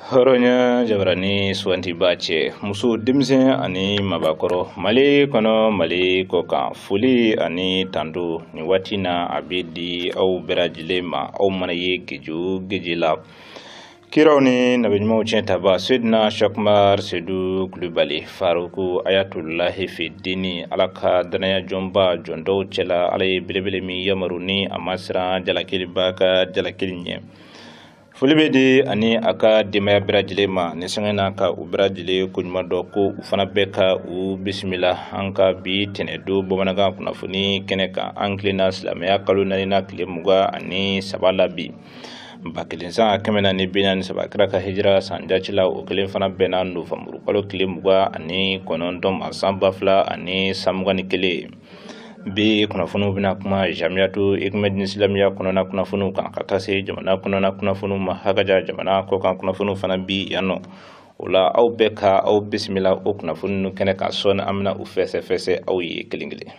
Hɔrɔnya jabarani sugantiba cɛ muso denmisɛn ani mabakɔrɔ Mali kɔnɔ Mali kɔkan foli ani tando nin waati na a bɛ di aw bɛɛ lajɛlen ma aw mana ye geje o geje la kiraw ni nabiɲumanw tiɲɛ taba Seydina Cheikh Umar Seydou Kulubali Faruku Ayatulahi fi dini Ala ka danaya jɔnba jɔn dɔw cɛla Ala ye belebele min yamaru ni a ma siran jalakiliba ka jalakili ɲɛ foli bɛ di ani a ka denbaya bɛɛ lajɛlen ma ni sanga na ka u bɛɛ lajɛlen koɲuman dɔn ko u fana bɛɛ ka u bisimila an ka bi tɛnɛdon bamanankan kunnafoni kɛnɛ kan an tilenna silamɛya kalo naaninan tile 23 la bi ba kelen san 443 kira ka hijira san jate la o kelen fana bɛnna nowanburu kalo tile 29 ma san 2021 bi kunnafoniw bɛna kuma jamiyatu Hikmɛdini silamɛya kɔnɔna kunnafoniw kan ka taa se jamana kɔnɔna kunnafoniw ma hakaja jamana kɔkan kunnafoniw fana bi yan nɔ o la aw bɛɛ ka aw bisimila o kunnafoni ninnu kɛnɛ kan sɔɔni an bɛna u fɛsɛfɛsɛ aw ye kelen kelen.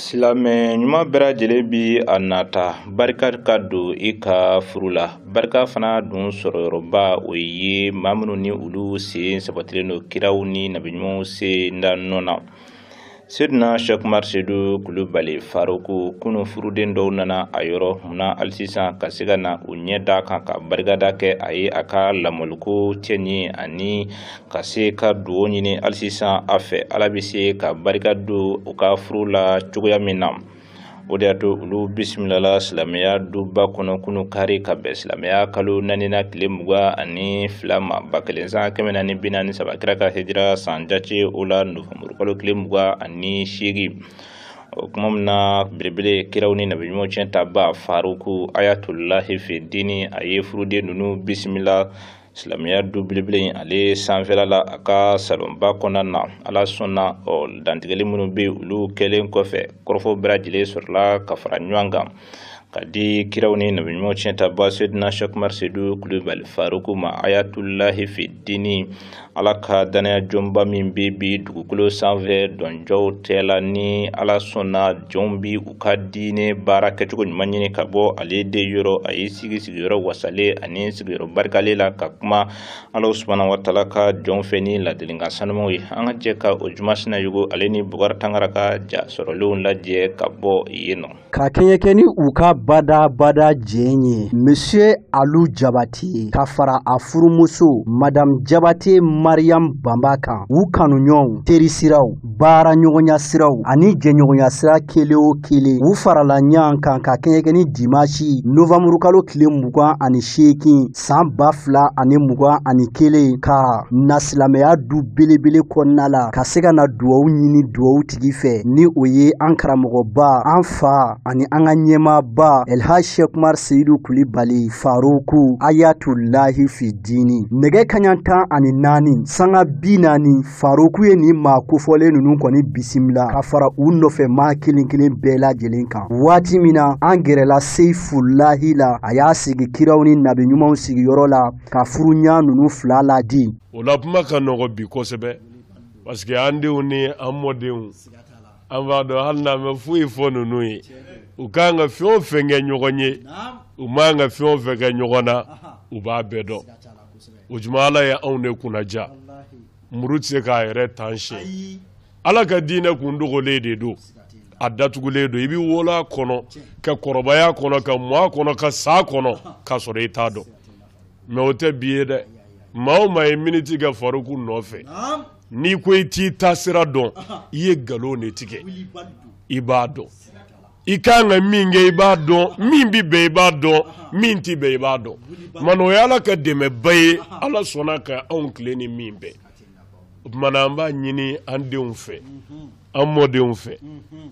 Silamɛ ɲuman bɛɛ lajɛlen bi a nata barika ka don i ka furu la barika fana dun sɔrɔyɔrɔba o ye maa minnu ni olu sen sabatilen don kiraw ni nabiɲumanw sen da nɔ na Seydina Cheikh Umar Seydou Kulubali Faruku kunun furuden dɔw nana a yɔrɔ munna hali sisan ka se ka na u ɲɛ da kan ka barikada kɛ a ye a ka lamɔliko cɛɲi ani ka se ka dugawu ɲini hali sisan a fɛ Ala bɛ se ka barika don u ka furu la cogoya min na o de y'a to olu bisimilala silamɛya duba kɔnɔ kunu kari ka bɛn silamɛya kalo naaninan tile 22 ma ba kelen san 443 kira ka hijira san jate o la nowanburu kalo tile 28 o tuma min na belebele kiraw ni nabiɲumanw tiɲɛ taba Faruku Ayatulahi fi dini a ye furuden ninnu bisimila silamɛya du belebele in ale sanfɛla la a ka salonba kɔnɔna na Ala sɔnna ɔ dantigɛli minnu bɛ olu kɛlen kɔfɛ kɔrɔfɔ bɛɛ lajɛlen sɔrɔla ka fara ɲɔgɔn kan ka di kiraw ni nabiɲumanw tiɲɛ taba Seydina Cheikh Umar Seydou Kulubali Faruku ma Ayatulahi fi dini Ala ka danaya jɔnba min bɛ bi dugukolo sanfɛ dɔnjɔw cɛla ni Ala sɔnna jɔnw bi u ka diinɛ baara kɛcogo ɲuman ɲini ka bɔ ale de yɔrɔ a y'i sigi sigiyɔrɔ wasalen ani sigiyɔrɔ barikalen la ka kuma Ala subahana wa taala ka jɔnw fɛ ni ladilikan sanumaw ye an ka jɛ ka o Juma Sinayogo ale ni Bukari Tangara ka ja sɔrɔlenw lajɛ ka bɔ yen nɔ. Ka kɛɲɛ kɛ ni u ka badabada jɛn ye Monsieur Alu Jabate ka fara a furumuso Madame Jabate Mariam Banba kan u kanuɲɔgɔnw terisiraw baaraɲɔgɔnya siraw ani jɛɲɔgɔnya sira kelen o kelen u farala ɲɔgɔn kan ka kɛɲɛ kɛ ni dimanche novembre kalo tile 28 san 2021 ka na silamɛya du belebele kɔnɔna la ka se ka na duwawu ɲini duwawu tigi fɛ ni o ye an karamɔgɔba an fa ani an ka ɲɛmaaba Elhaji Cheikh Umar Seyidu Kulibali Faruku Ayatulahi fi dini nɛgɛ kaɲa 14 sanga 40 Faruku ye nin maa kofɔlen ninnu kɔni bisimila ka fara u nɔfɛ maa kelen kelen bɛɛ lajɛlen kan waati min na an gɛrɛla Seyifulahi la a y'a sigi kiraw ni nabi ɲumanw sigiyɔrɔ la ka furuɲa ninnu fila ladi. O la kuma ka nɔgɔ bi kosɛbɛ parce que an denw ni an mɔdenw an b'a dɔn hali n'an bɛ foyi fɔ ninnu ye u kan ka fɛn o fɛn kɛ ɲɔgɔn ye u man ka fɛn o fɛn kɛ ɲɔgɔn na u b'a bɛɛ dɔn o tuma Ala ye anw de kunnaja muru tɛ se k'a yɛrɛ tan siɲɛ Ala ka diinɛ kun dogolen de don a datugulen don i bɛ wolo a kɔnɔ ka kɔrɔbaya a kɔnɔ ka mɔ a kɔnɔ ka sa a kɔnɔ k'a sɔrɔ i t'a dɔn mais o tɛ bi ye dɛ maa o maa ye miniti kɛ Faruku nɔfɛ n'i ko i t'i taasira dɔn i ye nkalon de tigɛ i b'a dɔn i kan ka min kɛ i b'a dɔn min bɛ bɛn i b'a dɔn min tɛ bɛn i b'a dɔn mana o ye Ala ka dɛmɛba ye Ala sɔnna ka anw tile ni min bɛn o tuma na an b'a ɲini an denw fɛ an mɔdenw fɛ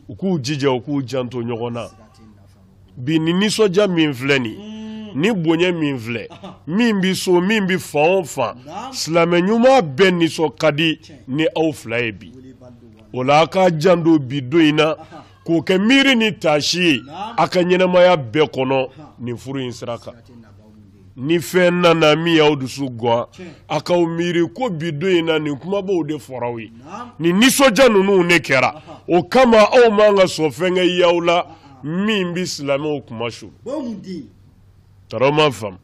u k'u jija u k'u janto ɲɔgɔn na bi ni nisɔndiya min filɛ nin ni bonya min filɛ min bɛ so min bɛ fan o fan silamɛ ɲuman bɛɛ nisɔn ka di ni aw fila ye bi o la a k'a janto bi don in na k'o kɛ miiri ni taasi ye a ka ɲɛnamaya bɛɛ kɔnɔ nin furu in sira kan. Ni fɛn nana min y'aw dusu gan, a k'aw miiri ko bi don in na nin kumabaw de fɔra aw ye, nin nisɔndiya ninnu de kɛra. O kama aw man ka sɔn fɛn ka y'aw la min bɛ silamɛw kuma su. Tɔrɔ ma faamu.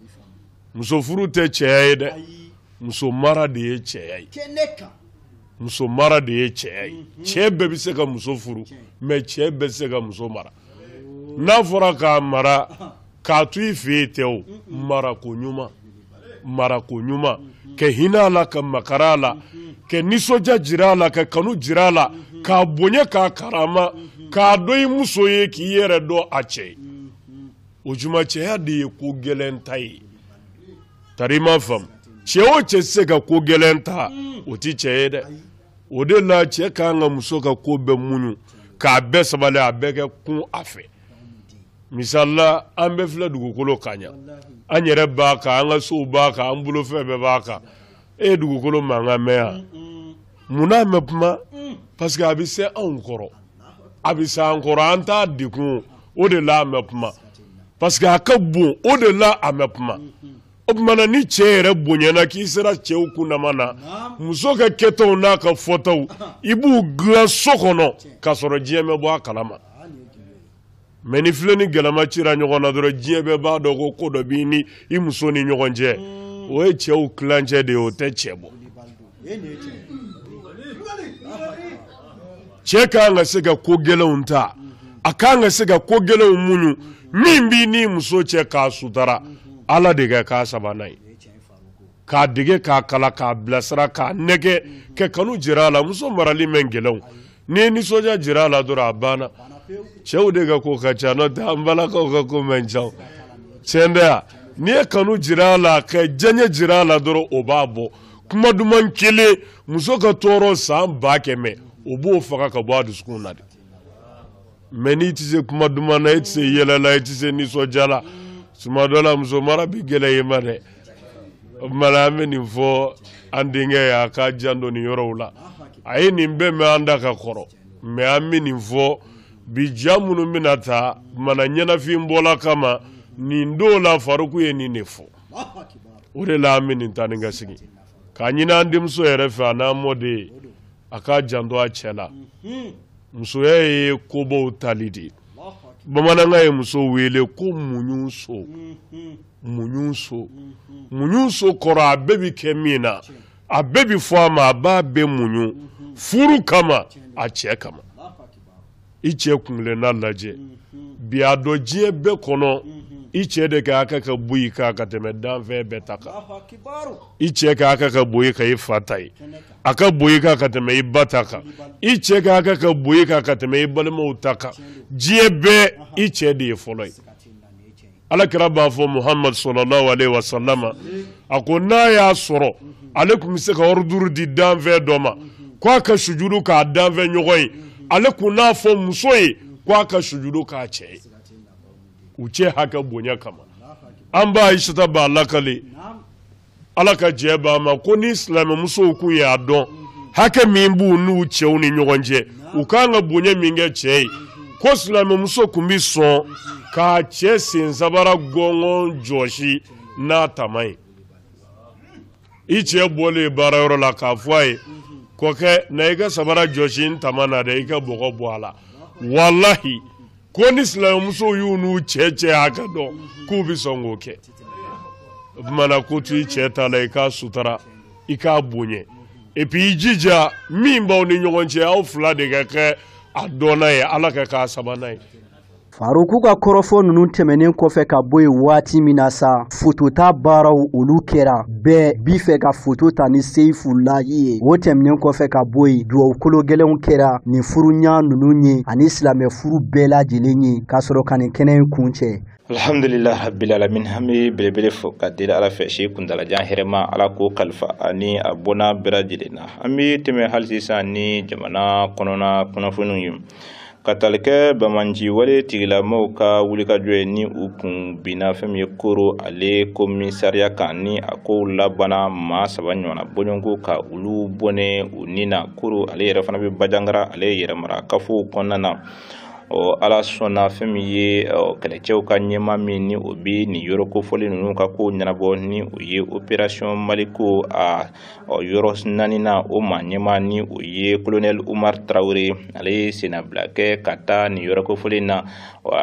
Muso furu tɛ cɛya ye dɛ, muso mara de ye cɛya ye. Muso mara de ye cɛya ye. Cɛ bɛɛ bɛ se ka muso furu, mais cɛ bɛɛ tɛ se ka muso mara. N'a fɔra k'a mara k'a to i fɛ yen tɛ o, marako ɲuman, marako ɲuman, ka hinɛ a la, ka makara a la, ka nisɔndiya jira a la, ka kanu jira a la, k'a bonya, k'a karama, k'a dɔn i muso ye, k'i yɛrɛ dɔn a cɛ ye. O juma cɛya de ye ko gɛlɛn ta ye. Tari ma faamu. Cɛ o cɛ tɛ se ka ko gɛlɛn ta, o tɛ cɛ ye dɛ. O de la cɛ ka kan ka muso ka ko bɛɛ muɲu, k'a bɛɛ sabali, a bɛɛ kɛ kun a fɛ. Misali la, an bɛɛ filɛ dugukolo kan yan, an yɛrɛ b'a kan, an ka sow b'a kan, an bolofɛn bɛɛ b'a kan. E ye dugukolo mankan mɛn yan? Munna a mɛ kuma? Parce que a bɛ se anw kɔrɔ, a bɛ se an kɔrɔ, an t'a degun, o de la a mɛ kuma. Parce que a ka bon, o de la a mɛ kuma. O tuma na ni cɛ yɛrɛ bonyana k'i sera cɛw kundama na, muso ka kɛtaw n'a ka fɔtaw, i b'u dilan so kɔnɔ k'a sɔrɔ diɲɛ bɛ bɔ a kalama. Mais ni filen ni galama cira ɲɔgɔn na dɔrɔn, diɲɛ bɛɛ b'a dɔn ko ko dɔ b'i ni i muso ni ɲɔgɔn cɛ. O ye cɛw tilancɛ de ye, o tɛ cɛ bɔ. Cɛ ka kan ka se ka ko gɛlɛnw ta, a ka kan ka se ka ko gɛlɛnw muɲu, min b'i ni muso cɛ k'a sutara, Ala de ka k'a sabanan ye, k'a dege, k'a kala, k'a bilasira, k'a nɛgɛ, ka kanu jira a la. Muso marali mɛn gɛlɛnw, n'i ye nisɔndiya jira a la dɔrɔn, a banna. Cɛw de ka ko ka ca, n'o tɛ an balakaw ka ko man ca. Tiɲɛ tɛ yan? N'i ye kanu jira a la, ka diyaɲɛ jira a la dɔrɔn, o b'a bɔ. Kuma duman kelen, muso ka tɔɔrɔ san 100,000, o b'o faga ka bɔ a dusukun na de. Mais n'i tɛ se kuma duman na, i tɛ se yɛlɛ la, i tɛ se nisɔndiya la, tuma dɔ la muso mara bɛ gɛlɛya i ma dɛ. O tuma na an bɛ nin fɔ an denkɛ ye, a k'a janto nin yɔrɔw la. A ye nin bɛɛ mɛn an da ka kɔrɔ, mais an bɛ nin fɔ bi, ja minnu bɛna ta mana ɲɛnafin bɔla kama nin don la, Faruku ye nin de fɔ. O de la an bɛ nin taa ni ka segin k'a ɲini an denmuso yɛrɛ fɛ, a n'an mɔden ye, a k'a janto a cɛ la. Musoya ye kobaw tali de ye. Bamanankan ye muso wele ko muɲu so. Muɲu so, muɲu so kɔrɔ, a bɛɛ bɛ kɛ min na, a bɛɛ bɛ fɔ a ma, a b'a bɛɛ muɲu furu kama, a cɛ kama. I cɛ kuntilenna lajɛ bi, a dɔn diɲɛ bɛɛ kɔnɔ, i cɛ de ka hakɛ ka bon i kan ka tɛmɛ danfɛn bɛɛ ta kan. I cɛ ka hakɛ ka bon i kan i fa ta ye, a ka bon i kan ka tɛmɛ i ba ta kan, i cɛ ka hakɛ ka bon i kan ka tɛmɛ i balimaw ta kan. Diɲɛ bɛɛ, i cɛ de ye fɔlɔ ye. Ala kira b'a fɔ, Muhammad sallallahu alaihi wasallam, a ko n'a y'a sɔrɔ ale tun bɛ se ka ordre di danfɛn dɔ ma ko a ka sujudu k'a danfɛn ɲɔgɔn ye, ale kun n'a fɔ muso ye ko a ka sujudu k'a cɛ ye, u cɛ hakɛ bonya kama. An ba Ayisata b'a lakale, Ala ka jɛ b'a ma, ko ni silamɛmusow kun y'a dɔn hakɛ min b'u n'u cɛw ni ɲɔgɔn cɛ, u kan ka bonya min kɛ cɛ ye, ko silamɛmuso kun bɛ sɔn k'a cɛ sen sabara gɔngɔn jɔsi n'a tama ye. I cɛ bɔlen baarayɔrɔ la, k'a fɔ a ye: kɔkɛ na, i ka sabara jɔsi n tama na dɛ, i ka bɔgɔ bɔ a la. Walahi, ko ni silamɛmusow y'u n'u cɛ cɛ hakɛ dɔn, k'u bɛ sɔn k'o kɛ. O tuma na ko to i cɛ ta la, i k'a sutara, i k'a bonya, et puis i jija min b'aw ni ɲɔgɔn cɛ, aw fila de ka kɛ a dɔnna ye, Ala ka k'a sabanan ye. Faruku ka kɔrɔfɔ ninnu tɛmɛnen kɔfɛ ka bɔ yen waati min na sa, fotota baaraw olu kɛra. Bɛɛ b'i fɛ ka foto ta ni Seyifulahi ye. O tɛmɛnen kɔfɛ ka bɔ yen, duwawu kolo gɛlɛnw kɛra nin furuɲa ninnu ye ani silamɛ furu bɛɛ lajɛlen ye, ka sɔrɔ ka nin kɛnɛ in kuncɛ. Alhamdulillah rabbil alamin. An bɛ belebele fo ka deli Ala fɛ, si kuntalajan hɛrɛma, Ala k'o kalifa ani a bɔnna bɛɛ lajɛlen na. An bɛ tɛmɛ hali sisan ni jamana kɔnɔna kunnafoniw ye, ka tali kɛ bamanci wale tigilamɔgɔw ka wulikajɔ ye, ni u kun binna fɛn min ye Koro ale komisariya kan, ni a kow labanna maa saba ɲɔgɔnna bɔɲɔgɔnko ka olu bɔnɛ u ni na. Koro ale yɛrɛ fana bɛ Bajangara ale yɛrɛmara kafow kɔnɔna na. Ala sɔnna fɛn min ye kɛlɛcɛw ka ɲɛmaa min ni o bɛ nin yɔrɔ kofɔlen ninnu ka ko ɲɛnabɔ, ni o ye opération Maliko a yɔrɔ naaninan, o maa ɲɛmaa ni o ye colonel Umar Tarawele, ale ye sennabila kɛ ka taa nin yɔrɔ kofɔlen na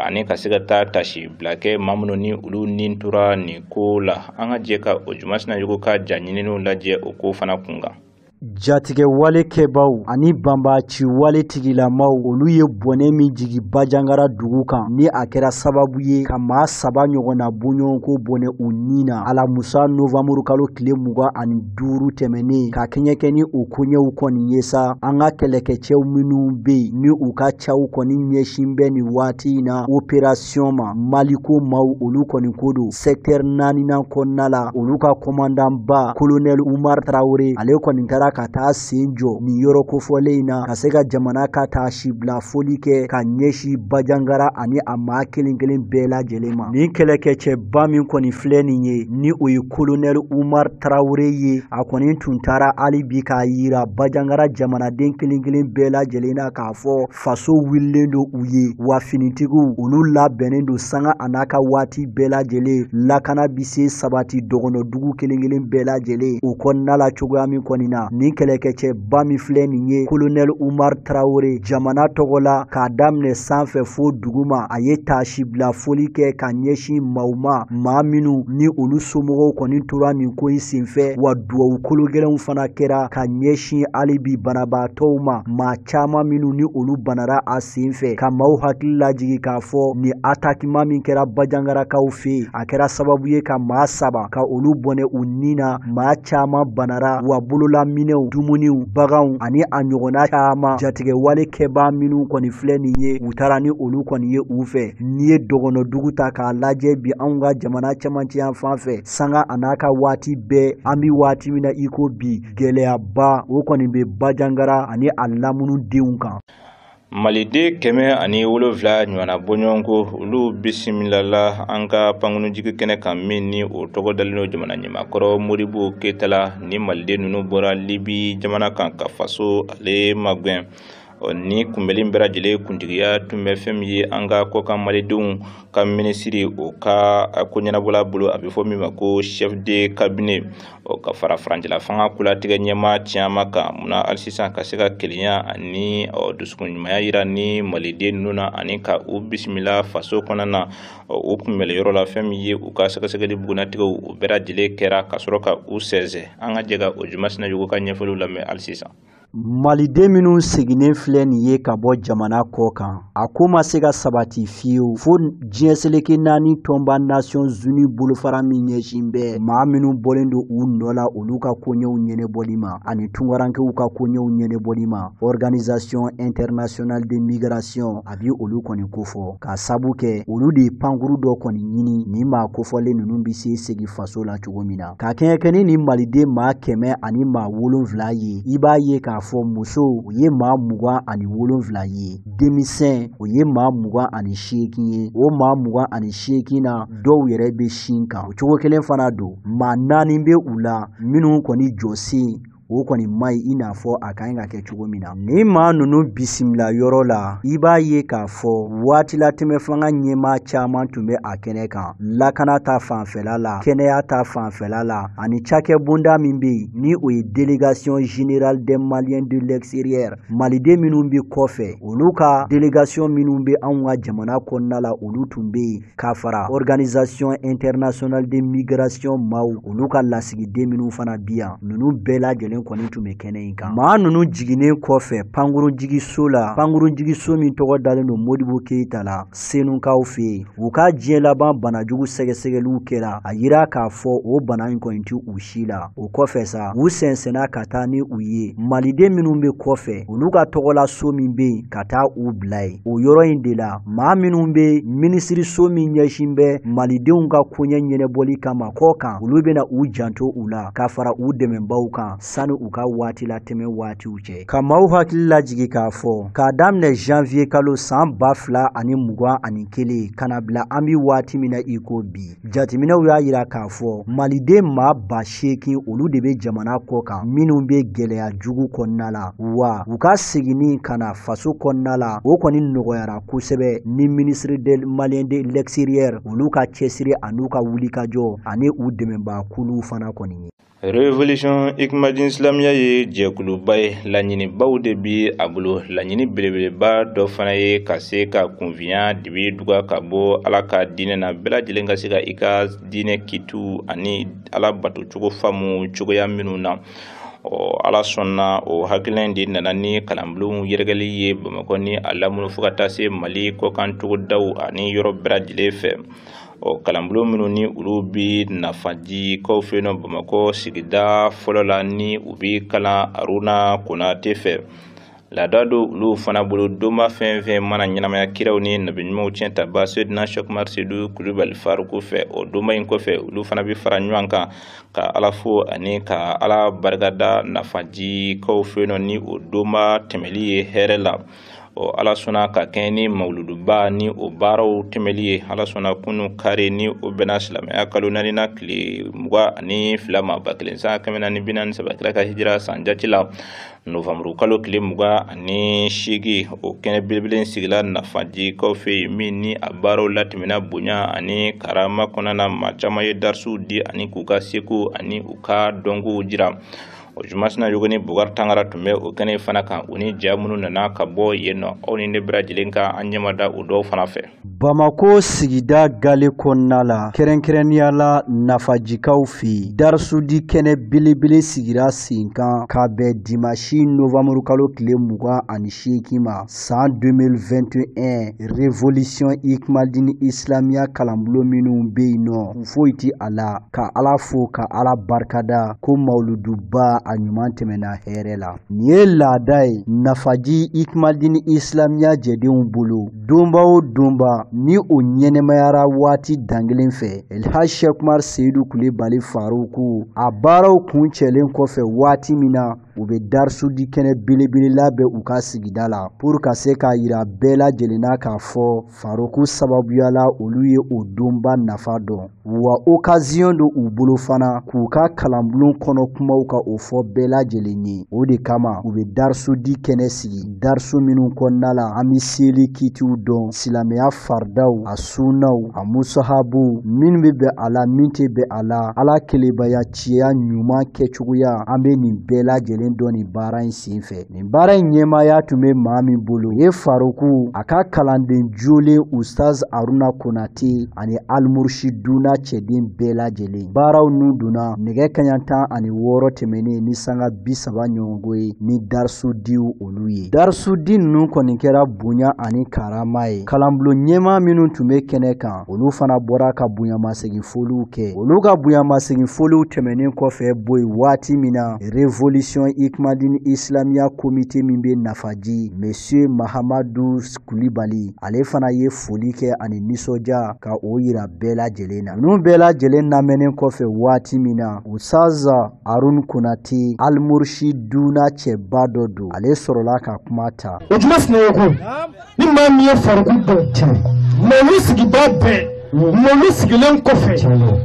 ani ka se ka taa tasi bila kɛ maa minnu ni olu ni tora nin ko la. An ka jɛ ka o Juma Sinayogo ka ja ɲininiw lajɛ o ko fana kun kan. Jatigɛ wale kɛbaw ani banbaci wale tigilamaw, olu ye bɔnɛ min jigi Bajangara dugu kan, ni a kɛra sababu ye ka maa 3 ɲɔgɔnna bɔɲɔgɔnko bɔnɛ u ni na alamusa novanburu kalo tile 25 tɛmɛnen. Ka kɛɲɛ kɛ ni o koɲɛw kɔni ye sa, an ka kɛlɛkɛcɛw minnu bɛ yen ni u ka caw kɔni ɲɛsin bɛ nin waati in na opération ma Maliko maaw, olu kɔni ko don secteur naaninan kɔnɔna la, olu ka commandant ba colonel Umar Tarawele, ale kɔni taara ka taa sen jɔ nin yɔrɔ kofɔlen in na ka se ka jamana ka taasi bila foli kɛ ka ɲɛsin Bajangara ani a maa kelen kelen bɛɛ lajɛlen ma. Nin kɛlɛkɛcɛba min kɔni filɛ nin ye, ni o ye colonel Umar Tarawele ye, a kɔni tun taara hali bi k'a yira Bajangara jamanaden kelen kelen bɛɛ lajɛlen na k'a fɔ faso wulilen don u ye, wa finitigiw olu labɛnnen don sanga a n'a ka waati bɛɛ lajɛlen, lakana bi se sabati dɔgɔnɔdugu kelen kelen bɛɛ lajɛlen o kɔnɔna la cogoya min kɔni na. Nin kɛlɛkɛcɛba min filɛ nin ye, colonel Umar Tarawele, jamana tɔgɔ la k'a daminɛ sanfɛ fo duguma, a ye taasi bila foli kɛ ka ɲɛsin maaw ma, maa minnu ni olu somɔgɔw kɔni tora nin ko in senfɛ, wa duwawu kolo gɛlɛnw fana kɛra ka ɲɛsin hali bi banabaatɔw ma, maa caman minnu ni olu banara a senfɛ, ka maaw hakili lajigin k'a fɔ nin atakima min kɛra Bajangarakaw fɛ yen, a kɛra sababu ye ka maa 3 ka olu bɔnɛ u ni na, maa caman banara, wa bololaminɛw, dumuniw, baganw ani a ɲɔgɔnna caman, jatigɛ wale kɛbaa minnu kɔni filɛ nin ye, u taara ni olu kɔni ye u fɛ. N'i ye dɔgɔnɔdugu ta k'a lajɛ bi anw ka jamana cɛmancɛ yan fan fɛ, sanga a n'a ka waati bɛɛ, an bɛ waati min na i ko bi, gɛlɛyaba o kɔni bɛ Bajangara ani a lamunudenw kan. Maliden 107 ɲɔgɔnna bɔɲɔgɔnko, olu bisimilala an ka pankurunjigi kɛnɛ kan min ni o tɔgɔ dalen don jamana ɲɛmaakɔrɔ Modibo Keyita la. Ni maliden ninnu bɔra Libi jamana kan ka faso ale magɛn. Ni kunbɛli bɛɛ lajɛlen kuntigiya tun bɛ fɛn min ye an ka kɔkan malidenw ka minisiri o ka ko ɲɛnabɔla bolo, a bɛ fɔ min ma ko chef de cabinet, ka fara farancɛla fanga kolatigɛ ɲɛmaa caman kan. Munna hali sisan ka se ka kelenya ani dusukun ɲumanya yira ni maliden ninnu na ani ka u bisimila faso kɔnɔna na, o kunbɛli yɔrɔ la fɛn min ye u ka sɛgɛsɛgɛli bugunnatigɛw o bɛɛ lajɛlen kɛra ka sɔrɔ ka u sɛnsɛn. An ka jɛ ka o Juma Sinayogo ka ɲɛfɔliw lamɛn hali sisan. Maliden minnu seginnen filɛ nin ye ka bɔ jamana kɔ kan, a ko ma se ka sabati fiyewu fo diɲɛ seleke 4 tɔnba Nations Unies bolofara min ɲɛsin bɛ maa minnu bɔlen don u nɔ la olu ka koɲɛw ɲɛnabɔli ma ani tunkarankew ka koɲɛw ɲɛnabɔli ma, Organisation internationale de migration, a bi olu kɔni kofɔ, k'a sabu kɛ olu de ye pankuru dɔ kɔni ɲini nin maa kofɔlen ninnu bɛ se segin faso la cogo min na. Ka kɛɲɛ kɛ ni nin maliden maa 107 ye, i b'a ye k'a fɔ muso o ye maa 27 ye, denmisɛn o ye maa 28 ye. O maa 28 na, dɔw yɛrɛ bɛ sin kan. O cogo kelen fana don, maa 4 bɛ u la minnu kɔni jɔsen o kɔni ma ɲi i n'a fɔ a ka ɲi ka kɛ cogo min na. Ni maa ninnu bisimila yɔrɔ la, i b'a ye k'a fɔ waati latɛmɛ fanga ɲɛmaa caman tun bɛ a kɛnɛ kan, lakana ta fanfɛla la, kɛnɛya ta fanfɛla la, ani cakɛbonda min bɛ yen ni o ye délégation générale des Maliens de l'extérieur, maliden minnu bɛ kɔfɛ, olu ka délégation minnu bɛ anw ka jamana kɔnɔna la, olu tun bɛ yen, ka fara organisation internationale de migration maaw, olu ka lasigiden minnu fana bi yan, ninnu bɛɛ lajɛlen kɔni tun bɛ kɛnɛ in kan. Maa ninnu jiginnen kɔfɛ pankurunjigiso la, pankurunjigiso min tɔgɔ dalen don Modibo Keyita la Senukaw fɛ yen, u ka diɲɛ laban banajugu sɛgɛsɛgɛliw kɛra, a yira k'a fɔ o bana in kɔni tɛ u si la. O kɔfɛ sa, u sɛnsɛnna ka taa ni u ye maliden minnu bɛ kɔfɛ, olu ka tɔgɔla so min bɛ yen ka taa u bila yen. O yɔrɔ in de la, maa minnu bɛ minisiriso min ɲɛsin bɛ malidenw ka koɲɛ ɲɛnabɔli kama kɔ kan, olu bɛna u janto u la ka fara u dɛmɛbaw kan sani yanni u ka waati latɛmɛ waatiw cɛ. Ka maaw hakili lajigin k'a fɔ k'a daminɛ janvier kalo san 2021 ka na bila an bi waati min na i ko bi, jateminɛw y'a yira k'a fɔ maliden maa 8,000 olu de bɛ jamana kɔ kan minnu bɛ gɛlɛya jugu kɔnɔna la, wa u ka seginni ka na faso kɔnɔna la o kɔni nɔgɔyara kosɛbɛ ni ministre des Maliens de l'extérieur olu ka cɛsiri an'u ka wulikajɔ ani u dɛmɛbaakuluw fana kɔni ye. Révolution Hikmadine Silamɛya ye jɛkuluba ye, laɲinibaw de bi a bolo. Laɲini belebeleba dɔ fana ye ka se ka kunfinya dibi duga ka bɔ Ala ka diinɛ na, bɛɛ lajɛlen ka se ka i ka diinɛ kitiw ani Ala batocogo faamu cogoya minnu na. Ala sɔnna o hakilina in de nana ni kalanbulonw yɛrɛkɛli ye Bamakɔ ni a lamunu fo ka taa se Mali kɔkan togodaw ani yɔrɔ bɛɛ lajɛlen fɛ. Kalanbulon minnu ni olu bi nafa di kaw fɛ yen nɔ Bamakɔ sigida fɔlɔ la, ni u bi kalan Aruna Konate fɛ. Laada don olu fana bolo, donba fɛn fɛn mana ɲɛnamaya kiraw ni nabiɲumanw tiɲɛ taba Seydina Cheikh Umar Seydou Kulubali Faruku fɛ, o donba in kɔfɛ olu fana bi fara ɲɔgɔn kan ka Ala fo ani ka Ala barikada nafa di kaw fɛ yen nɔ ni o donba tɛmɛli ye hɛrɛ la. Ala sɔnna ka kɛɲɛ ni mawuluduba ni o baaraw tɛmɛli ye. Ala sɔnna kunu kari ni o bɛnna silamɛya kalo naaninan tile 22 ma 1443 kira ka hijira san jate la, novanburu kalo tile 28, o kɛnɛ belebele sigila nafajikaw fɛ yen min ni a baaraw latɛmɛna bonya ani karama kɔnɔna na. Maa caman ye darisiw di ani k'u ka seko ani u ka dɔnkow jira. O juma sina yogo ni Bukari Tangara tun bɛ o kɛnɛ fana kan, u ni ja minnu nana ka bɔ yen nɔ, aw ni ne bɛɛ lajɛlen ka an ɲɛmada o dɔw fana fɛ. Bamako sigida gale kɔnɔna la, kɛrɛnkɛrɛnnenya la nafajikaw fɛ yen, darisudi kɛnɛ belebele sigira sen kan ka bɛn dimanche novembre kalo tile 28 ma san 2021. Révolution Hikmadine Islamiya kalanbulon minnu bɛ yen nɔ, foyi ti a la ka Ala fo ka Ala barikada ko mawuluduba a ɲuman tɛmɛna hɛrɛ la. Nin ye laada ye nafaji Hikmadine Islamiya jɛdenw bolo, donba o donba ni o ɲɛnɛmayara waati dankelen fɛ. Elhaji Cheikh Umar Seydou Kulibali Faruku a baaraw kuncɛlen kɔfɛ waati min na, u bɛ darisudi kɛnɛ belebele labɛn u ka sigida la pour ka se k'a yira bɛɛ lajɛlen na k'a fɔ Faruku sababuya la olu ye o donba nafa dɔn, wa occasion don u bolo fana k'u ka kalanbulon kɔnɔ kumaw ka o fɔ bɛɛ lajɛlen ye. O de kama u bɛ darisudi kɛnɛ sigi, darisu minnu kɔnɔna la an bɛ seli kitiw dɔn, silamɛya faridaw, a sunaw, a musahabuw, minnu bɛ bɛn a la, min tɛ bɛn a la, Ala kelebaya ciya ɲuman kɛcogoya, an bɛ nin bɛɛ lajɛlen dɔn nin baara in sen fɛ. Nin baara in ɲɛmaaya tun bɛ maa min bolo, o ye Faruku a ka kalanden jolen Ustaz Aruna Konate ani Almurshiduna cɛden bɛɛ lajɛlen. Baaraw nun donna nɛgɛ kanɲɛ 16 tɛmɛnen ni sanga 30 ɲɔgɔnko ye ni darisudiw olu ye. Darisudi ninnu kɔni kɛra bonya ani karama ye. Kalanbulon ɲɛmaa minnu tun bɛ kɛnɛ kan, olu fana bɔra ka bonyamasegin foliw kɛ. Olu ka bonyamasegin foliw tɛmɛnen kɔfɛ bɔ yen waati min na, Révolution Hikmadine Islamiya comité min bɛ nafaji, Monsieur Mahamadu Kulibali, ale fana ye foli kɛ ani nisɔndiya ka o yira bɛɛ lajɛlen na. Ninnu bɛɛ lajɛlen lamɛnnen kɔfɛ waati min na, Ustaz Aruna Konate Almurshiduna cɛba dɔ don, ale sɔrɔla ka kuma ta. O juma sinayoko ni maa min ye Faruku dɔn, mɔlu sigibaa bɛɛ, mɔlu sigilen kɔfɛ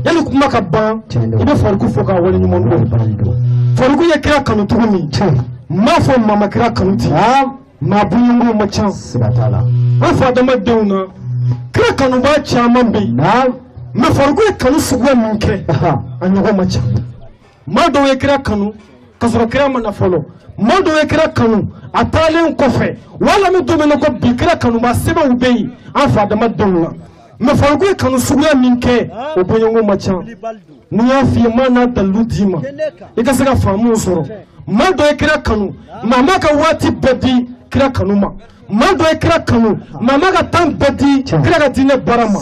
yanni kuma ka ban, i bɛ Faruku fo k'a waleɲuman dɔn. Faruku ye kira kanu cogo min, n m'a fɔ maa ma kira kanu ten, maa bɔɲɔgɔnw ma ca. O fa adamadenw na, kira kanubaa caman bɛ yen, mɛ Faruku ye kanu suguya min kɛ, a ɲɔgɔn ma ca. Maa dɔw ye kira kanu ka sɔrɔ kira ma na fɔlɔ, maa dɔw ye kira kanu a taalen kɔfɛ, wala min don min na ko bi kira kanubaa sɛbɛnw bɛ yen an fa adamadenw na, mɛ Faruku ye kanu suguya min kɛ, o bɔɲɔgɔn ma ca. N'i y'a f'i ye maa n'a dalilu d'i ma, i ka se ka faamuw sɔrɔ. Maa dɔ ye kira kanu, maa m'a ka waati bɛɛ di kira kanu ma. Maa dɔ ye kira kanu, maa m'a ka temps bɛɛ di kira ka diinɛ baara ma.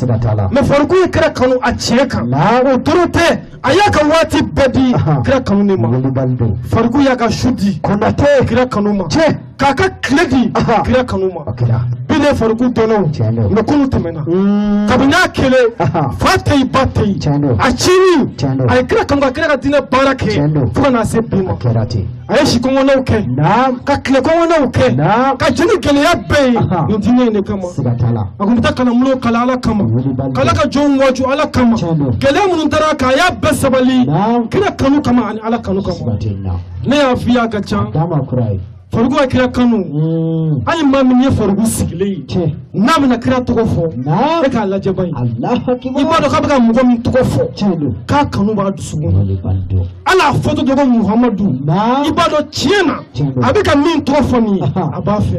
Mɛ Faruku ye kira kanu a tiɲɛ kan, o dɔrɔn tɛ, a y'a ka waati bɛɛ di kira kanu de ma. Faruku y'a ka su di kira kanu ma, k'a ka tile di kira kanu ma. Bi ne Fariku dɔnna mais kunu tɛmɛna kabini a kelen fa tɛ yen ba tɛ yen a cini a ye kira kanu ka kira ka diinɛ baara kɛ fo ka n'a se bi ma a ye si kɔngɔnnaw kɛ ka tile kɔngɔnnaw kɛ ka jeli gɛlɛya bɛɛ ye nin diinɛ in de kama a kun bɛ taa kalanbulon kalan Ala kama k'Ala ka jɔnw waaju Ala kama gɛlɛya minnu taara k'a y'a bɛɛ sabali kira kanu kama ani Ala kanu kama ne y'a f'i ye a ka ca Fariku ka kira kanu hali maa min ye Fariku sigilen ye n'a bɛna kira tɔgɔ fɔ e k'a lajɛ ba ye i b'a dɔn k'a bɛ ka mɔgɔ min tɔgɔ fɔ k'a kanu b'a dusukun hali a fɔtɔ dɔgɔ Muhamadu i b'a dɔn tiɲɛ na a bɛ ka min tɔgɔ fɔ nin ye a b'a fɛ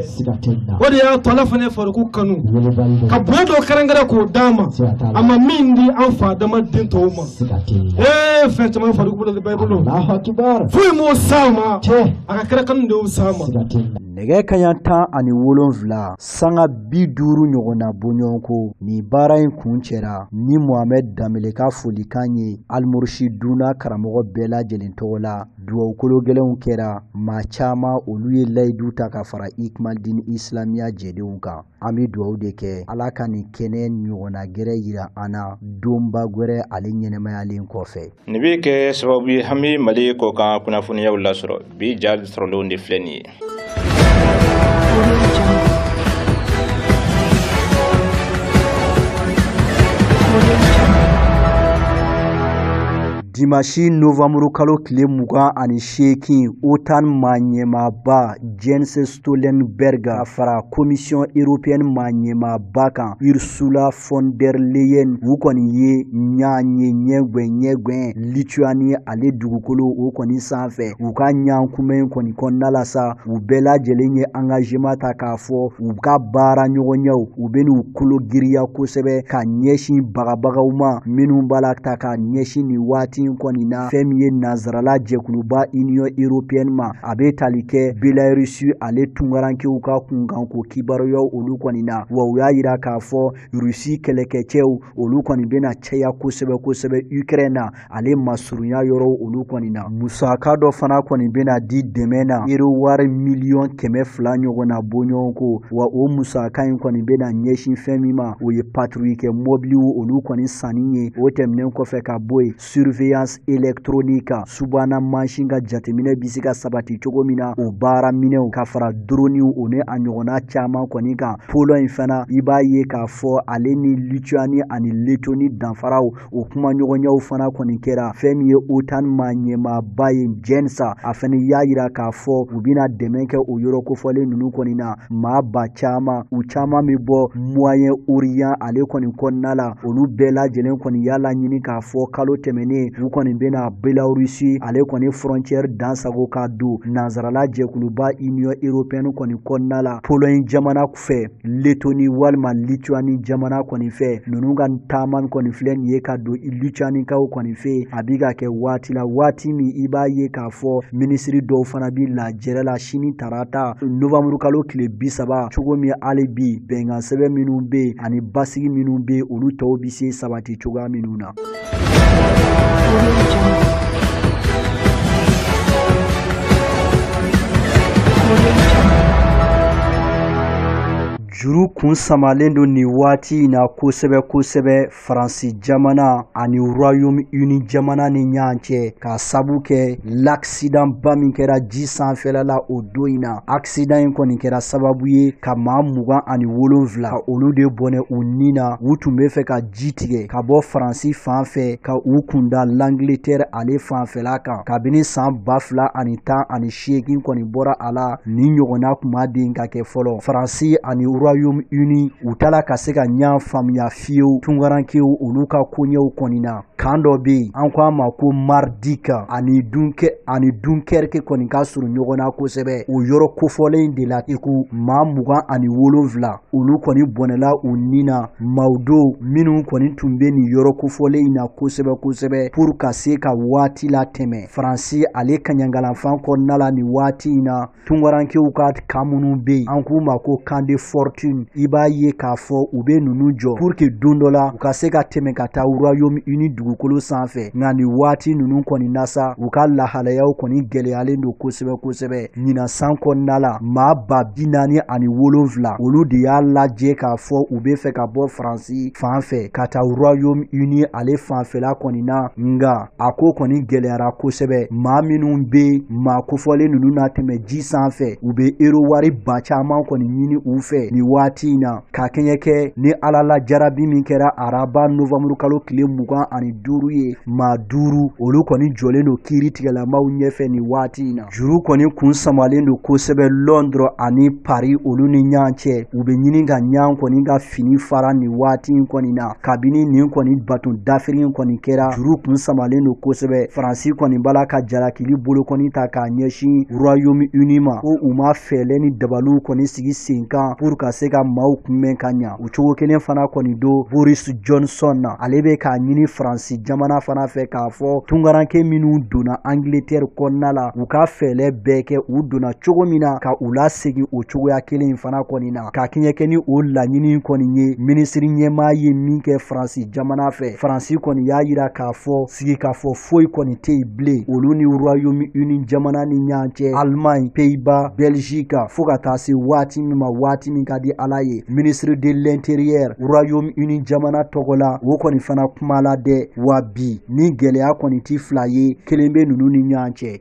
o de y'a to Ala fana ye Fariku kanu ka bonya dɔ kɛrɛnkɛrɛn k'o d'a ma a ma min di an fa adamaden tɔw ma ee fɛn caman Fariku bolo de b'a bolo foyi m'o s'a ma a ka kira kanu de y'o s'a ma. Nɛgɛ kaɲa 17 sanga 50 ɲɔgɔnna bɔɲɔgɔnko nin baara in kun cɛra ni Mohamed Danbele ka folikan ye Almurshiduna karamɔgɔ bɛɛ lajɛlen tɔgɔ la. Duwawu kolo gɛlɛnw kɛra maa caman olu ye layidu ta ka fara Ikmaldin Islamiya jɛdenw kan. An bɛ duwawu de kɛ Ala ka nin kɛnɛ ɲɔgɔnna gɛrɛ yira an na donba gwɛrɛ ale ɲɛnɛmayalen kɔfɛ. Nin bɛ kɛ sababu ye an bɛ Mali kɔkan kunnafoniyaw lasɔrɔ bi ja sɔrɔlenw de filɛ nin ye. Dimanche novembre kalo tile 28 OTAN maa ɲɛmaaba Jens Stoltenberg ka fara Commission européenne maa ɲɛmaaba kan Ursula von der Leyen u kɔni ye ɲan ye ɲɛgɛn Lituanie ale dugukolo o kɔni sanfɛ u ka ɲan kunbɛn kɔni kɔnɔna la sa u bɛɛ lajɛlen ye engagement ta k'a fɔ u ka baara ɲɔgɔnyaw u bɛ n'u kolo giriya kosɛbɛ ka ɲɛsin bagabagaw ma minnu b'a la ta ka ɲɛsin nin waati kɔni na fɛn min ye nanzarala jɛkuluba Union européenne ma a bɛ tali kɛ Belarus ale tunkarankew ka kunkanko kibaruyaw olu kɔni na wa u y'a yira k'a fɔ Rusi kɛlɛkɛcɛw olu kɔni bɛna caya kosɛbɛ kosɛbɛ Ukraine na ale masurunya yɔrɔw olu kɔni na musaka dɔ fana kɔni bɛna di dɛmɛ na euro wari miliyɔn 200 ɲɔgɔnna bɔɲɔgɔnko wa o musaka in kɔni bɛna ɲɛsin fɛn min ma o ye patrouille kɛ mɔbiliw olu kɔni sanni ye o tɛmɛnen kɔfɛ ka bɔ yen surveillance électronique subahana mansin ka jateminɛ bɛ se ka sabati cogo min na o baara minɛnw ka fara droniw o ni a ɲɔgɔnna caman kɔni kan Pologne fana i b'a ye k'a fɔ ale ni Lituanie ani Lettonie danfaraw o kumaɲɔgɔnyaw fana kɔni kɛra fɛn min ye OTAN maa ɲɛmaaba ye Jens a fana y'a yira k'a fɔ u bɛna dɛmɛ kɛ o yɔrɔ kofɔlen ninnu kɔni na maa ba caman u caman bɛ bɔ Moyen Orient ale kɔni kɔnɔna la olu bɛɛ lajɛlen kɔni y'a laɲini k'a fɔ kalo tɛmɛnen u kɔni bɛna Belarus ale kɔni frontière dansago ka don nanzarala jɛkuluba Union européenne kɔni kɔnɔna la Pologne jamana fɛ Lettonie walima Lituanie jamana kɔni fɛ ninnu ka taama kɔni filɛ nin ye ka don Lituanikaw kɔni fɛ a bɛ ka kɛ waati la waati min i b'a ye k'a fɔ minisiri dɔw fana bɛ lajɛrɛ la sini tarata novembre kalo tile 30 cogo min hali bi bɛnkan sɛbɛn minnu bɛ yen ani basigi minnu bɛ yen olu tɔw bɛ se sabati cogoya minnu na. Juru kun samalen don nin waati in na kosɛbɛ kosɛbɛ Faransi jamana ani Royaume-Uni jamana ni ɲɔgɔn cɛ k'a sabu kɛ l'accident ba min kɛra ji sanfɛla la o don in na accident in kɔni kɛra sababu ye ka maa 27 ka olu de bɔnɛ u ni na u tun bɛ fɛ ka ji tigɛ ka bɔ Faransi fan fɛ ka u kunda l'Angleterre ale fanfɛla kan kabini san 2018 kɔni bɔra a la nin ɲɔgɔnna kun ma den ka kɛ fɔlɔ Faransi ani Royaume-Uni u taara ka se ka ɲɔgɔn faamuya fiyewu tunkarankew olu ka koɲɛw kɔni na kan dɔ bɛ yen an ko a ma ko Mardik ani Dunkerque kɔni ka surun ɲɔgɔn na kosɛbɛ o yɔrɔ kofɔlen de la i ko maa 27 olu kɔni bɔnɛla u ni na maaw don minnu kɔni tun bɛ nin yɔrɔ kofɔlen in na kosɛbɛ kosɛbɛ pour ka se ka waati latɛmɛ Faransi ale kaɲangalanfan kɔnɔna la nin waati in na tunkarankew ka kan minnu bɛ yen an k'u ma ko camp de fortune Fortune, i b'a ye k'a fɔ u bɛ ninnu jɔ pour que don dɔ la u ka se ka tɛmɛ ka taa Royaume-Uni dugukolo sanfɛ. Nka nin waati ninnu kɔni na sa, u ka lahalayaw kɔni gɛlɛyalen don kosɛbɛ kosɛbɛ. Ɲinan san kɔnɔna la, maa 47,000 olu de y'a lajɛ k'a fɔ u bɛ fɛ ka bɔ Faransi fan fɛ ka taa Royaume-Uni ale fanfɛla kɔni na. Nka a ko kɔni gɛlɛyara kosɛbɛ. Maa minnu bɛ maa kofɔlen ninnu na tɛmɛ ji sanfɛ, u bɛ euro wari ba caman kɔni ɲini u fɛ nin waati in na, ka kɛɲɛ kɛ ni Ala la jarabi min kɛra araba novembre kalo tile 25 ye. Maa 5 olu kɔni jɔlen don kiiri tigɛlamaw ɲɛfɛ nin waati in na. Juru kɔni kun samalen don kosɛbɛ Londres ani Paris olu ni ɲɔgɔn cɛ. U bɛ ɲini ka ɲɔgɔn kɔni ka fini fara nin waati in kɔni na. Kabini nin kɔni baton dafiri in kɔni kɛra, juru kun samalen don kosɛbɛ. Faransi kɔni b'a la ka jalakili bolokɔni ta k'a ɲɛsin Royaume-Uni ma, ko u ma fɛɛrɛ ni dabaliw kɔni sigi sen kan pour ka se ka maaw kunbɛn ka ɲa. O cogo kelen fana kɔni don Boris Johnson na, ale bɛ k'a ɲini Faransi jamana fana fɛ k'a fɔ tunkaranke minnu donna Angleterre kɔnɔna la, u ka fɛɛrɛ bɛɛ kɛ u donna cogo min na ka u lasegin o cogoya kelen in fana kɔni na. Ka kɛɲɛ kɛ ni o laɲini kɔni ye, minisiri ɲɛmaa ye min kɛ Faransi jamana fɛ, Faransi kɔni y'a yira k'a fɔ sigikafɔ foyi kɔni tɛ yen bilen olu ni Royaume-Uni jamana ni ɲɔgɔn cɛ, Allemagne, Pays-Bas, Belgique, fo ka taa se waati min ma, waati min ka di Ala ye. Ministre de l'Intérieur Royaume-Uni jamana tɔgɔ la, o kɔni fana kuma la dɛ. Wa bi ni gɛlɛya kɔni ti fila ye, kelen bɛ ninnu ni ɲɔgɔn cɛ.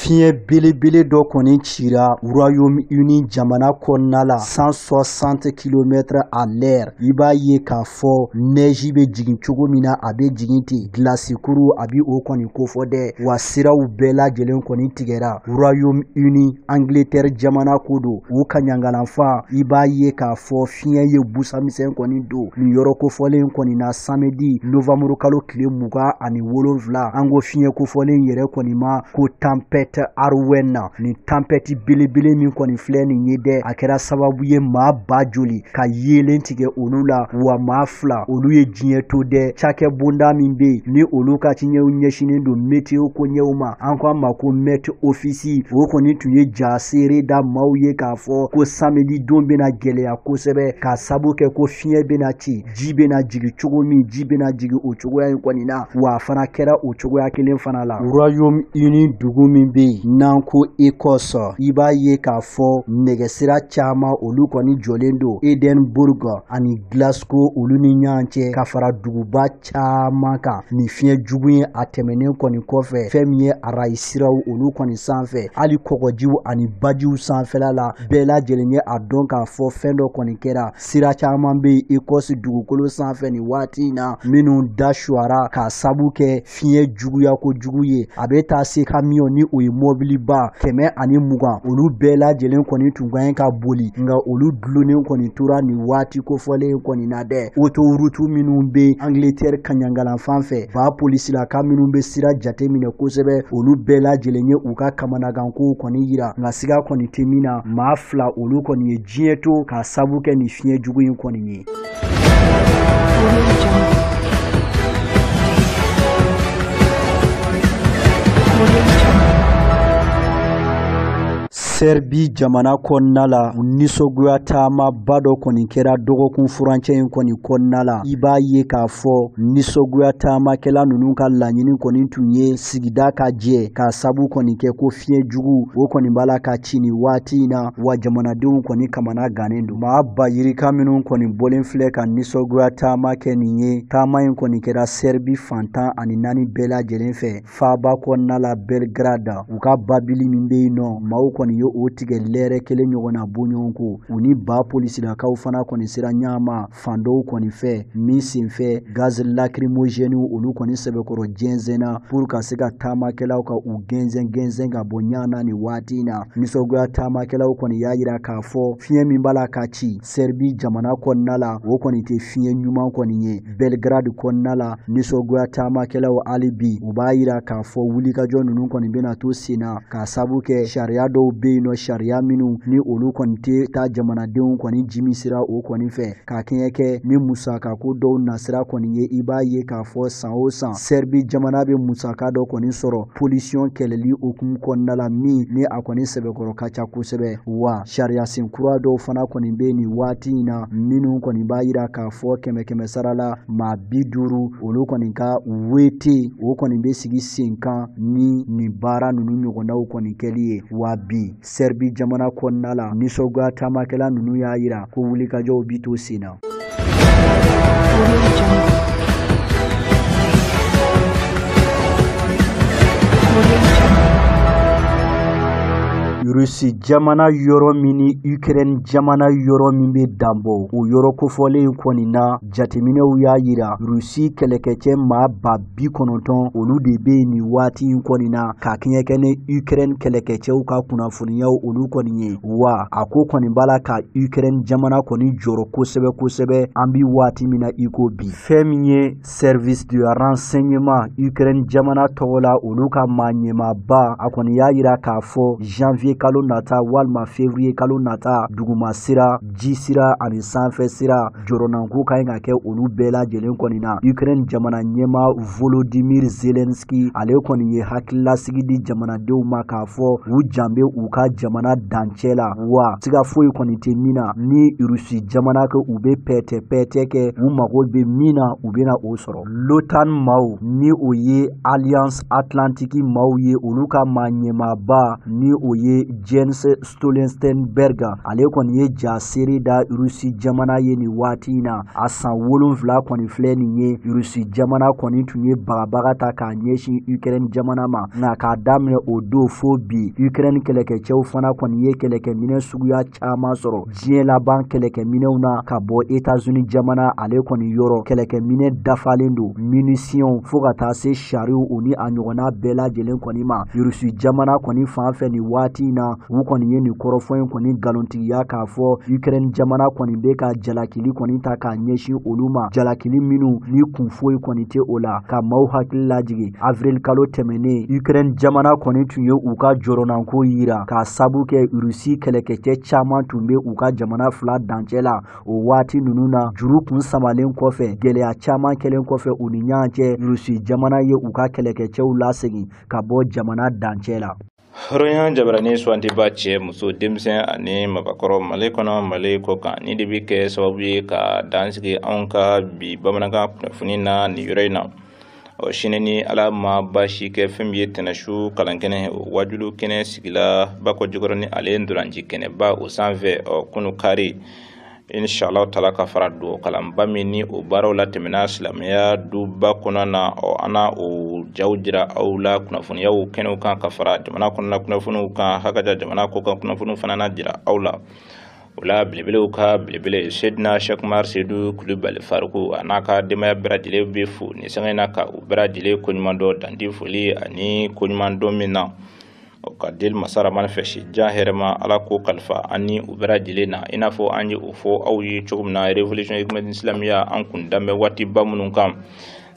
Fiɲɛ belebele dɔ kɔni cira Royaume-Uni jamana kɔnɔna la 160 km à l'heure. I b'a ye k'a fɔ neige bɛ jigin cogo min na, a bɛ jigin ten, gilasikuru a bɛ o kɔni kofɔ dɛ. Wa siraw bɛɛ lajɛlen kɔni tigɛra. Royaume-Uni, Angleterre jamana ko don, u ka ɲangalanfan, i b'a ye k'a fɔ fiɲɛ ye busamisɛn kɔni don nin yɔrɔ kofɔlen kɔni na samedi novembre kalo tile 27. An ko fiɲɛ kofɔlen yɛrɛ kɔni ma ko tempête Arwen na. Nin tempête belebele min kɔni filɛ nin ye dɛ, a kɛra sababu ye maa ba joli ka yeelen tigɛ olu la, wa maa 2 olu ye diɲɛ to dɛ. Cakɛ bonda min bɛ yen ni olu ka ciɲɛw ɲɛsinnen don météo koɲɛw ma, an ko a ma ko Met Office, o kɔni tun ye ja seere da maaw ye k'a fɔ ko samedi don bɛna gɛlɛya kosɛbɛ, k'a sabu kɛ ko fiɲɛ bɛna ci, ji bɛna jigin cogo min, ji bɛna jigin o cogoya in kɔni na, wa a fana kɛra o cogoya kelen fana la. Royaume-Uni dugu min bɛ yen n'an ko Écosse, i b'a ye k'a fɔ nɛgɛsira caman olu kɔni jɔlen don Edinburgh ani Glasgow olu ni ɲɔgɔn cɛ, ka fara duguba caman kan. Nin fiɲɛ jugu ye a tɛmɛnen kɔni kɔfɛ, fɛn min ye arayi siraw olu kɔni sanfɛ, hali kɔgɔjiw ani bajiw sanfɛla la, bɛɛ lajɛlen ye a dɔn k'a fɔ fɛn dɔ kɔni kɛra. Sira caman bɛ yen Écosse dugukolo sanfɛ nin waati in na minnu da suwara k'a sabu kɛ fiɲɛ juguya kojugu ye. A bɛ taa se kamiyɔn ni o ye mɔbiliba 120, olu bɛɛ lajɛlen kɔni tun ka ɲi ka boli, nka olu dulonnen kɔni tora nin waati kofɔlen kɔni na dɛ. Autoroute minnu bɛ Angleterre kaɲangalan fan fɛ, ba polisilaka minnu bɛ sira jateminɛ kosɛbɛ, olu bɛɛ lajɛlen ye u ka kamanagankow kɔni yira, nka siga kɔni tɛ min na, maa 2 olu kɔni ye diɲɛ to k'a sabu kɛ nin fiɲɛ jugu in kɔni ye. Serbi jamana kɔnɔna la, nisɔngoya taamaba dɔ kɔni kɛra dɔgɔkun furancɛ in kɔni kɔnɔna la. I b'a ye k'a fɔ nisɔngoya taamakɛla ninnu ka laɲini kɔni tun ye sigida ka jɛ, k'a sabu kɔni kɛ ko fiɲɛ jugu o kɔni b'a la ka ci nin waati in na, wa jamanadenw kɔni kamana gannen don. Maa ba yirika minnu kɔni bɔlen filɛ ka nisɔngoya taama kɛ nin ye, taama in kɔni kɛra Serbi fan 14 bɛɛ lajɛlen fɛ. Faaba kɔnɔna la Belgrade, u ka babili min bɛ yen nɔ, maaw kɔni ye o tigɛ lɛrɛ kelen ɲɔgɔnna bɔɲɔgɔnko. U ni ba polisilakaw fana kɔni sera ɲɔgɔn ma fan dɔw kɔni fɛ, min senfɛ gaz lacrymogène olu kɔni sɛbɛkɔrɔ jɛnsɛnna pour ka se ka taamakɛlaw ka u gɛnsɛn gɛnsɛn ka bɔ ɲɔgɔn na nin waati in na. Nisɔngoya taamakɛlaw kɔni y'a yira k'a fɔ fiɲɛ min b'a la ka ci Serbi jamana kɔnɔna la, o kɔni tɛ fiɲɛ ɲuman kɔni ye. Belgrade kɔnɔna la, nisɔngoya taamakɛlaw hali bi u b'a yira k'a fɔ wulikajɔ ninnu kɔni bɛna to sen na, k'a sabu kɛ sariya dɔw bɛ yen nɔ, sariya minnu ni olu kɔni tɛ taa jamanadenw kɔni jimi sira o kɔni fɛ ka kɛɲɛ kɛ ni musakako dɔw nasira kɔni ye. I b'a ye k'a fɔ san o san Sɛribi jamana bɛ musaka dɔ kɔni sɔrɔ pollution kɛlɛli hukumu kɔnɔna la, min ni a kɔni sɛbɛkɔrɔ ka ca kosɛbɛ. Wa sariyasen kura dɔw fana kɔni bɛ nin waati in na minnu kɔni b'a yira k'a fɔ 100 sara la maa 50 olu kɔni ka wete o kɔni bɛ sigi sen kan ni nin baara ninnu ɲɔgɔnnaw kɔni kɛli ye. Wa bi Sɛribi jamana kɔnɔna la, nisɔngoya taamakɛla ninnu y'a yira ko wulikajɔw bi to sen na. Rusi jamana yɔrɔ min ni Ukraine jamana yɔrɔ min bɛ danbɔ, o yɔrɔ kofɔlen kɔni na, jateminɛw y'a yira Rusi kɛlɛkɛcɛ maa 90,000 olu de bɛ nin waati in kɔni na ka kɛɲɛ kɛ ni Ukraine kɛlɛkɛcɛw ka kunnafoniyaw olu kɔni ye. Wa a ko kɔni b'a la ka Ukraine jamana kɔni jɔrɔ kosɛbɛ kosɛbɛ an bi waati min na i ko bi. Fɛn min ye service de renseignement Ukraine jamana tɔgɔ la, olu ka maa ɲɛmaaba a kɔni y'a yira k'a fɔ janvier kalo nata walima février kalo nata, duguma sira, ji sira ani sanfɛ sira jɔrɔnanko ka ɲi ka kɛ olu bɛɛ lajɛlen kɔni na. Ukraine jamana ɲɛmaa Volodymyr Zelensky ale kɔni ye hakililasigi di jamanadenw ma k'a fɔ u jan bɛ u ka jamana dancɛ la, wa siga foyi kɔni tɛ min na ni Rusi jamana kɛ u bɛ pɛtɛ pɛtɛ kɛ, u mago bɛ min na u bɛna o sɔrɔ. L'OTAN maaw ni o ye Alliance Atlantique maaw ye, olu ka maa ɲɛmaaba ni o ye Jens Stoltenberg ale kɔni ye ja seere da Rusi jamana ye nin waati in na. A san 7 kɔni filɛ nin ye, Rusi jamana kɔni tun ye bagabaga ta k'a ɲɛsin Ukraine jamana ma, nka k'a daminɛ o don fo bi Ukraine kɛlɛkɛcɛw fana kɔni ye kɛlɛkɛminɛ suguya caman sɔrɔ diɲɛ laban kɛlɛkɛminɛw na ka bɔ États-Unis jamana ale kɔni yɔrɔ. Kɛlɛkɛminɛ dafalen don, munitions fo ka taa se chariw o ni a ɲɔgɔnna bɛɛ lajɛlen kɔni ma. Rusi jamana kɔni fan fɛ nin waati in na, u kɔni ye nin kɔrɔfɔ in kɔni nkalontigiya k'a fɔ Ukraine jamana kɔni bɛ ka jalakili kɔni ta k'a ɲɛsin olu ma, jalakili minnu ni kun foyi kɔni tɛ o la. Ka maaw hakili lajigin, avril kalo tɛmɛnen Ukraine jamana kɔni tun ye u ka jɔrɔnanko yira k'a sabu kɛ Rusi kɛlɛkɛcɛ caman tun bɛ u ka jamana fila dancɛ la o waati ninnu na. Juru kun samalen kɔfɛ, gɛlɛya caman kɛlen kɔfɛ u ni ɲɔgɔn cɛ, Rusi jamana ye u ka kɛlɛkɛcɛw lasegin ka bɔ jamana dancɛ la. Hɔrɔnya jabarani suwantiba cɛ, muso, denmisɛn ani mabakɔrɔ, Mali kɔnɔ, Mali kɔ kan, ni de bɛ kɛ sababu ye ka dan sigi anw ka bi bamanankan kunnafoni na nin yɔrɔ in na. Ɔ sini ni Ala ma baasi kɛ, fɛn min ye tɛnɛsu kalankɛnɛ o wajulu kɛnɛ sigila Bakɔ Jikɔrɔni ale ntolanci kɛnɛba o sanfɛ, ɔ kunu kari inshallah taala ka fara don kalanba min ni o baaraw latɛmɛna silamɛya duba kɔnɔ na. Ɔ an na o jaw jira aw la kunnafoniyaw kɛnɛw kan ka fara jamana kɔnɔna kunnafoniw kan, hakaja jamana kɔkan kunnafoniw fana na jira aw la. O la belebelew ka belebele Sedina Cheikh Umar Seydou Kulubali Fariku a n'a ka denbaya bɛɛ lajɛlen bɛ fo nin sanga in na ka u bɛɛ lajɛlen koɲuman dɔn danti foli ani koɲuman dɔn min na. Ka deli masa Ramani fɛ si jan hɛrɛma Ala k'o kalifa an ni u bɛɛ lajɛlen na, i n'a fɔ an ye o fɔ aw ye cogo min na révolution hikmatin islamiya an kun danbɛ waatiba minnu kan,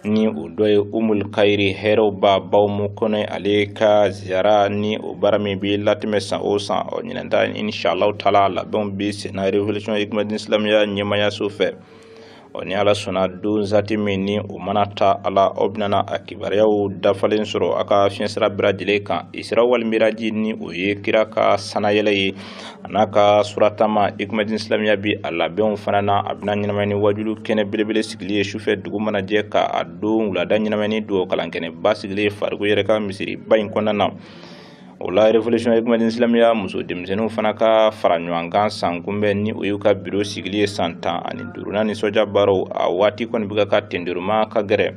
ni o dɔ ye Umul Kayiri hɛrɛw ba baw mu kɔnɔ ale ka ziyara ni o baara min bɛ latɛmɛ san o san. Ɔ ɲinan ta inshallah taala labɛnw bɛ senna révolution hikmatin islamiya ɲɛmayaso fɛ. Ɔ ni Ala sɔnna don zati min ni o mana ta ala, aw bɛna a kibaruyaw dafalen sɔrɔ a ka fiɲɛsira bɛɛ lajɛlen kan. Isra wal Miraji ni o ye kira ka sanayɛlɛ ye a n'a ka suratama hikmatin islamiya bi a labɛnw fana na. A bɛna ɲɛnamaya ni wajulu kɛnɛ belebele sigili ye sufɛ dugu mana jɛ ka a don wulada ɲɛnamaya ni dugawu kalankɛnɛba sigili ye Fariku yɛrɛ ka misiriba in kɔnɔna na. O la révolution hikmatin islamiya muso denmisɛnninw fana ka fara ɲɔgɔn kan san kunbɛn ni o y'u ka biro sigili ye san 15nan nisɔndiya baaraw a waati kɔni bɛ ka tenduruma ka gɛrɛ.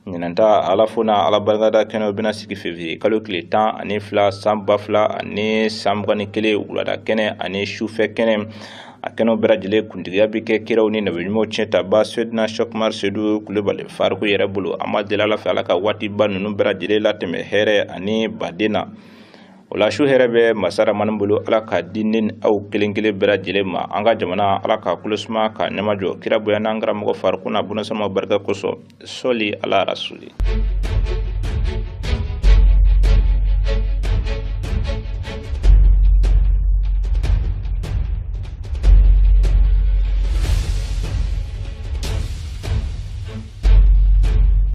Ɲinan ta Ala fo n'a Ala barikada kɛnɛw bɛna sigi février kalo tile 12 san 2021 wulada kɛnɛ ani sufɛ kɛnɛ. A kɛnɛw bɛɛ lajɛlen kuntigiya bɛ kɛ kiraw ni nabiɲumanw tiɲɛtaba Sedina Cheikh Umar Seydou Kulubali Fariku yɛrɛ bolo. An b'a deli Ala fɛ Ala ka waatiba ninnu bɛɛ lajɛlen latɛmɛ hɛrɛ ani baden na. O la su hɛrɛ bɛ masa Ramani bolo, Ala ka di ne ni aw kelen kelen bɛɛ lajɛlen ma. An ka jamana Ala ka kulo suma ka ɲɛmajɔ kira bonya n'an karamɔgɔ Fariku n'a bunasama barika kosɔn. Sɔli ala rasuli.